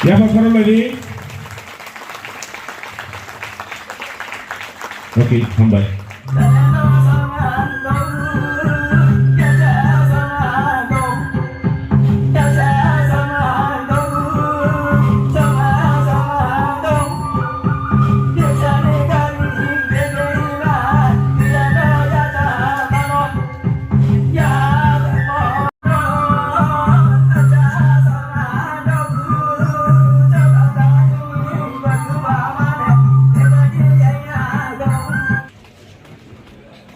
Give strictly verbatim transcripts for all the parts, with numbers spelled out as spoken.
Yapha khorok lai di. Okay, hambai.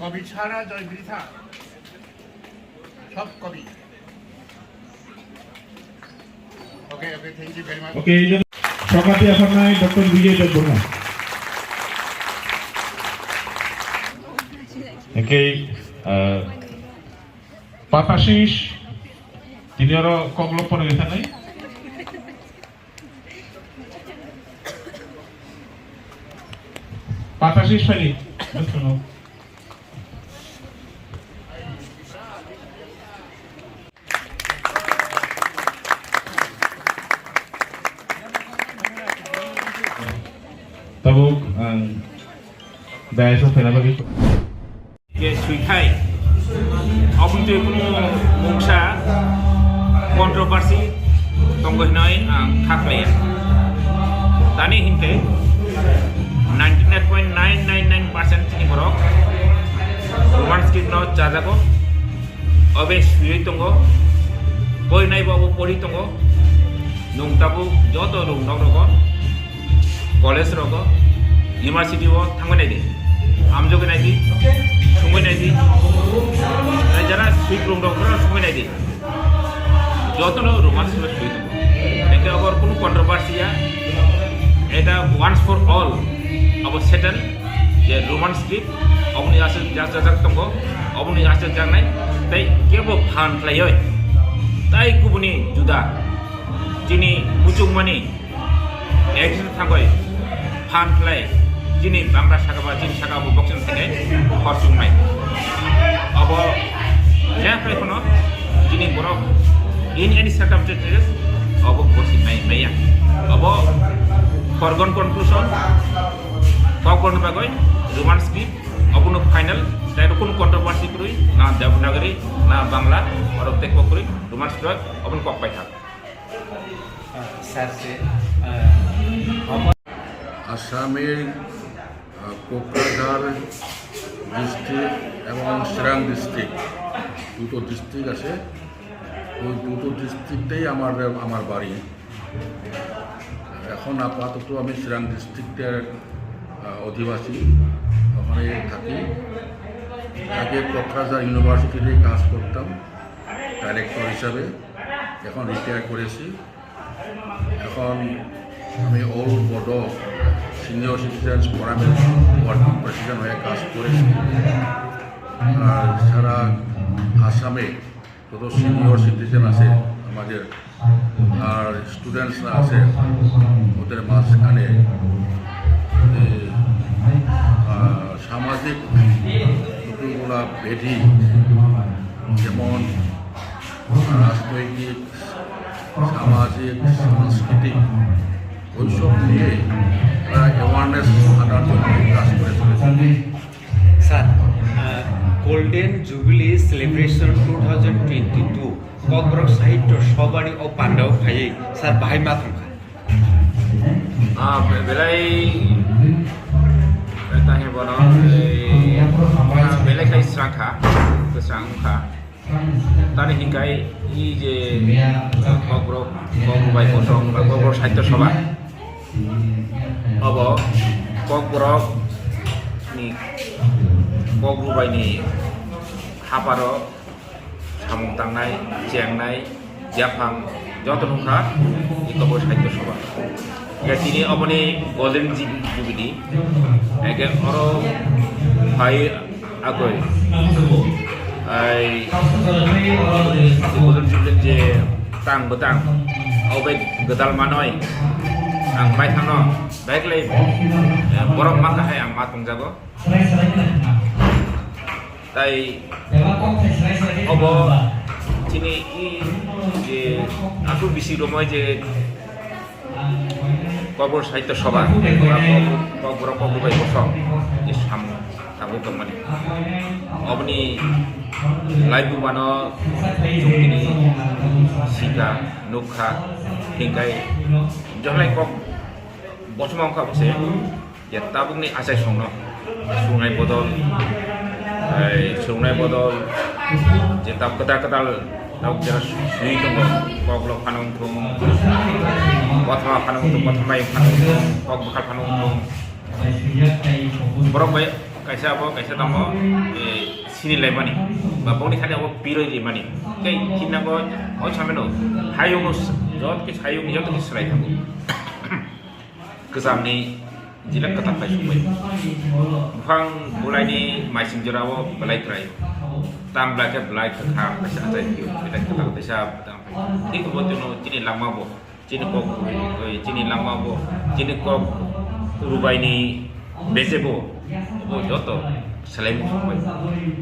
কবি ছাড়া জয় বৃথা, সব কবি। Okay, okay, thank you very much. Okay, এই জন্য সভাপতি আসন নাই ডক্টর বিজয় Debbarma. Okay, uh, Patasis, tini oro kok lopor bai thanai. Patasis phaidi, just no. Tabuk ang dais o phaina bagwi. Ke suikhai, oboni twi kunu mungsa controversy tongo hinoi ang kha khlaiya. Tani hinkhe ninety nine point nine nine nine percent chini borok Roman script no chajago, obe suiwi tongo, porinai bo obo pori tongo, nung tabuk joto rung nok rogo. College rogo, university o thangwi naidi, amjogwi naidi, sungwi naidi, jara swikrung rok phano sungwi naidi, jotono Roman script swi tongo. Tei abo kunu controversy ya, eta once for all abo settle je Roman script oboni aswk jak jak jak tongo, oboni aswk jaknai tei kebo phan khlaiwi tai kubuni juda chini muchungmani Exit thangoi phan khlai, chini bangla saka ba chini saka bo boxing thangoi hor chungnai. Abo je khlai phano chini borok in any circumstances abo bosi mai maya. Abo foregone conclusion, kok borokni bagwi Roman script, abono final, tai rokon controversy kwrwi, na Devanagari, na Bangla, oro tekbo kwrwi, Roman script, abono kok paithak. Sir, যে, আহ, আসামের, আহ, কোকরাঝার ডিস্ট্রিক্ট এবং চিরাং ডিস্ট্রিক্ট, দুটো ডিস্ট্রিক্ট আছে। ওই দুটো ডিস্ট্রিক্টেই আমার, আমার বাড়ি। এখন আপাতত আমি চিরাং ডিস্ট্রিক্টের, আহ, অধিবাসী, ওখানে থাকি। আগে কোকরাঝার ইউনিভার্সিটিতে কাজ করতাম ডাইরেক্টর হিসাবে, এখন রিটায়ার করেছি। এখন আমি অল বডো সিনিয়র সিটিজেন্স ফোরামের ওয়ার্কিং প্রেসিডেন্ট হয়ে কাজ করেছি। আর সারা আসামে যত সিনিয়র সিটিজেন আছে আমাদের, আর স্টুডেন্টসরা আছে, ওদের মাঝখানে এই, আহ, সামাজিক যতগুলা ব্যাধি, যেমন রাজনৈতিক, সামাজিক, সাংস্কৃতিক, ওইসব নিয়ে তারা অ্যাওয়ারনেস আনার জন্য কাজ করে চলেছে। Sir, ah, golden jubilee celebration two thousand twenty two Kokborok সাহিত্য সভার ও পাণ্ডব খাই স্যার বাহাই মা থংখা। Ah, be-, belai, belai tangwi bono, eh, ah, belai khai swrang kha, kwsang wng kha. Tani hinkhai i je Kokborok, Kokborok bai Bosong, ba Kokborok Sahitya Sabha. Obo Kokborok ni, Kokborok bai ni haparo samung tangnai, chengnai, yaphang joto nukha, i Kokborok Sahitya Sabha. Hingke tini oboni Golden Ju-, Jubilee, hingke oro phai agoi, ai, Golden Jubilee je tang bwtang, o bai gwdal manoi, ang bai thangno, bai klai, eh, borok ma kahai ang ma tongjago. Tai obo Chini i je asuk bisi romoi je Kokborok Sahitya Sabha, Kokborok Kokborok bai bosong je samung tabuk tongmani. Oboni live bumano chwng tini sika nukha, hingkai johlai kok bosma wngkha bose. Je tabukni achaisongno swrwngnai bodol, ai, swrwngnai bodol, je tab kwtal kwtal tabuk jera swi tongo, koklo phano wngthung, kothoma phano wngthung, kothoma phano wngthung, kok bwkhal phano wngthung. Borok bai kaisa abo kaisa tamo, eh, sini laimani, ba boni thani abo piroi rimani. Tei kinnago o sameno hayungno s-, jot kis hayung jot kis swrai thango. Kwchamni jila kwtal bai sumui. Buphang bulaini maising jorao belai kwrai. Tam belai khe belai kwthang kaisa achai phio. Belai kwtal kaisa bwtang phai. Thik bo chwngno chini langma bo, chini kok rubui, oi, chini langma bo, chini kok rubaini bese bo, bo joto selai muchung bai.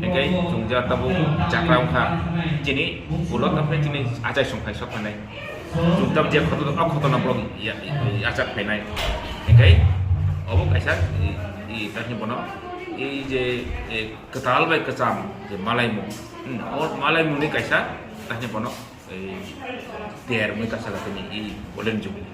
Hingke chwng ja tabuk chakra wngkha chini ulo taphai chini achai songphai sok phainai. Chwng tam je khotona, o khotona borok ya, ya, yachak phainai. Hingke obo kaisa i, i, tamni bono i je, e, kwtal bai kwcham je malaimung. Hmm, o malaimungni kaisa tamni bono, e, ter mui kaisa gatini i golden jubilee.